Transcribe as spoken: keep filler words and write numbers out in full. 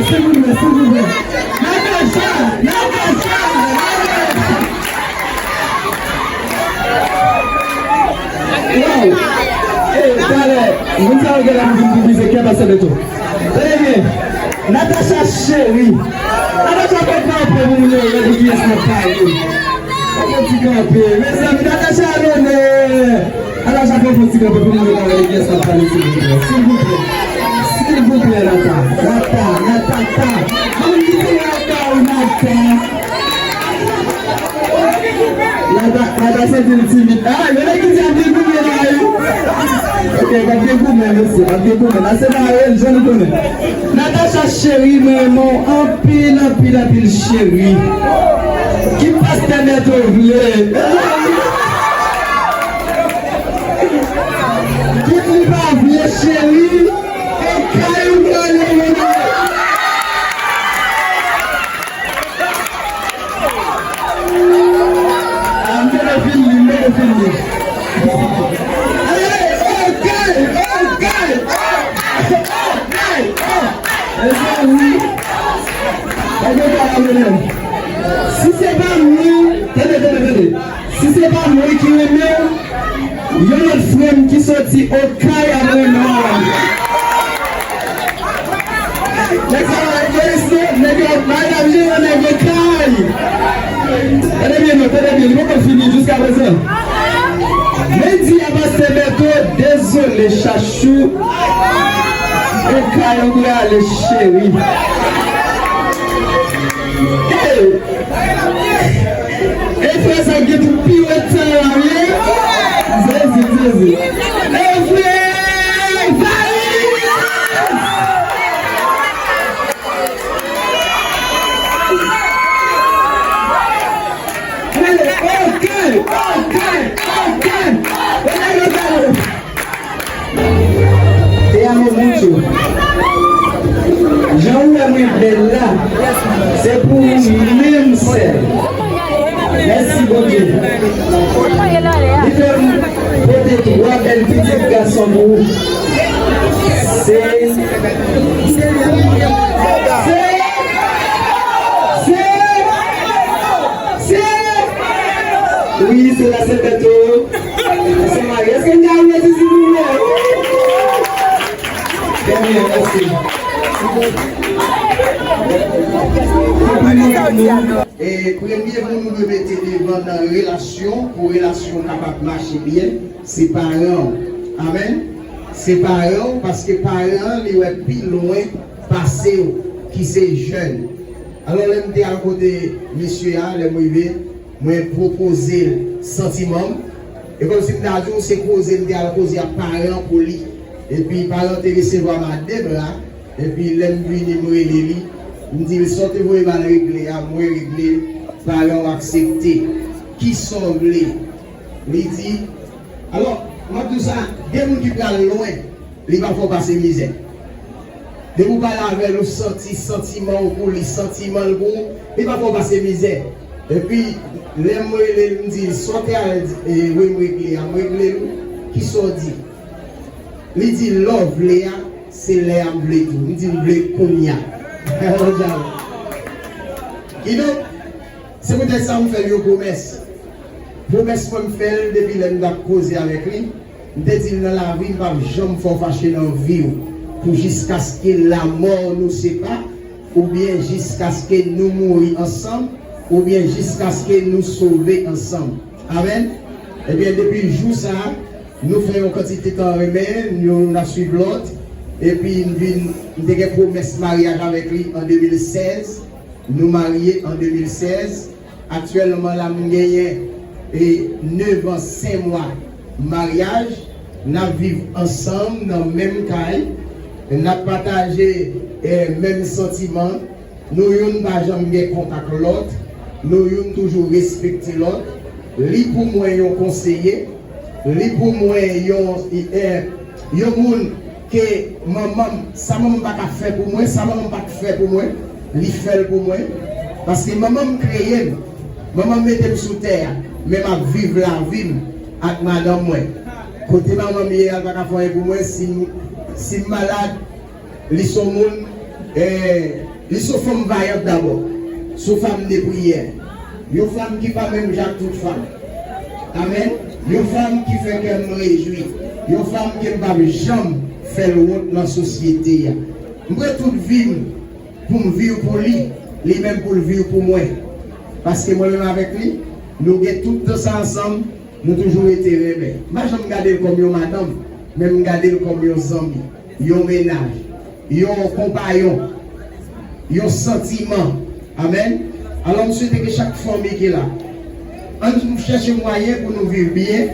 Silvouplè, silvouplè. Natacha, Natacha, Natacha. Wow. E, talè, moun sa yo gen la pou vin divize kè pastè Beto. Tande byen. Natacha cheri. Natacha fè kanpe pou moun yo wè de kiyès n ap pale. Fè yon ti kanpe. Mezanmi, Natacha a lonè. Ala, Jacob, fè ti kanpe pou nou, nou ka wè de kiyès n ap pale, silvouplè. Silvouplè. Silvouplè, Nata. Nata, Nata, ta. Moun ki te la ba ou, Nata. Nata, Nata santi l timid. Ah, yo nèg ki di ap degoumen la, wi. Ok, pa degoumen, mesye, pa degoumen. Nan se marye, jwenn nou konnen. Natacha cheri, mwen renmen w anpil, anpil, anpil, cheri. Ki pastè Beto vle? Kit li pa vle, cheri. E kay ou prale, mwen. Ah, m te fini, m te fini. Hey, okay, okay, okay, okay. Mezanmi. Mwen gen pa la menm. Si se pa mwen, tande, tande, tande. Si se pa mwen ki renmen w, yon lòt frè m ki soti Okay ap renmen w. Nèg sa yo ap jere se nèg yo ap bay lajan, nèg Okay. Tande byen non, tande byen, li poko fini jiskaprezan. Men di a pastè Beto, dezole, chachou. Okay, ou prale, cheri. Hey! E frè sa gen tout piwèt sa la, wi. Jezi, Jezi. E frè, valiz! Hey, okay, okay, okay. Hey, hey, hey. Te amo mucho. Jan ou wè mwen bèl la, se pou ou menm sèl. Mèsi Bondye. Li fè m pote twa bèl pitit gason pou ou. Se, se, se, wi, se la se Beto. Se marye. Èske n ka aplodi silvouplè? Trè byen, mèsi. E premye moun nou dwe mete devan nan relasyon, pou relasyon kapab mache byen, se paran w. Amèn. Se paran w, paske paran an, li wè pi lwen pase w, ki se jèn. Alò, lè m te al kote mesye a, lè m rive, mwen pwopoze l santiman m. E kòmsi m ta di w se koze m te al koze ak paran pou li. Epi paran te resevwa m a de bra. Epi lè m vini, m rele li. M di l sa w te voye m al regle a, mwen regle l. Paran w aksepte. Kisa w vle? Li di, alò, m ap di w sa, gen moun ki pral lwen. Li pa fè w pase mizè. Depi w pale avè l, ou santi santiman w pou li, santiman l pou ou, li pa fè w pase mizè. Epi, lè m rele l, m di l, sa w te al di, e, wi, m regle a, m regle l, wi. Kisa w di? Li di, lè w vle a, se lè a m vle tou. M di, m vle kounye a. Kidonk, se poutèt sa m fè l yon pwomès. Pwomès mwen m fè l depi lè m t ap koze avèk li. M te di l nan lavi m p ap janm fè w fache nan vi w. Pou jiskaske lamò nou sepa, oubyen jiskaske nou mouri ansanm, oubyen jiskaske nou sove ansanm. Amèn. Ebyen, depi jou sa a, nou fè yon kantite tan renmen, youn ap swiv lòt, epi m vin, m te gen pwomès maryaj avèk li an de mil sèz. Nou marye an de mil sèz. Aktyèlman la, m genyen, e, nèf an, senk mwa maryaj. N ap viv ansanm nan menm kay. N ap pataje, e, menm santiman. Nou youn pa janm gen kont ak lòt. Nou youn toujou respekte lòt. Li pou mwen yon konseye. Li pou mwen yon, eh, yon moun ke manman m, sa manman m pa ka fè pou mwen, sa manman m pa t fè pou mwen, li fè l pou mwen. Paske manman m kreye m, manman m mete m sou tè a, men m ap viv lavi m ak madanm mwen. Kote manman m ye a, l pa ka fè anyen pou mwen, si m, si m malad, li se yon moun, eh, Li se yon fanm vayant dabò. Se yon fanm de priyè. Yon fanm ki pa menm jan ak tout fanm. Amèn. Yon fanm ki fè kè m rejwi. Yon fanm ke m p ap janm fè l wont nan sosyete a. M pran tout vi m pou m viv pou li, li menm pou l viv pou mwen. Paske mwen menm avèk li, nou gen tout tan sa ansanm, nou toujou rete renmen. M pa janm gade l kòm yon madanm, men m gade l kòm yon zanmi, yon mennaj, yon konpayon, yon santiman. Amèn. Alò, m swete ke chak fanmi ki la, ann nou chèche mwayen pou nou viv byen,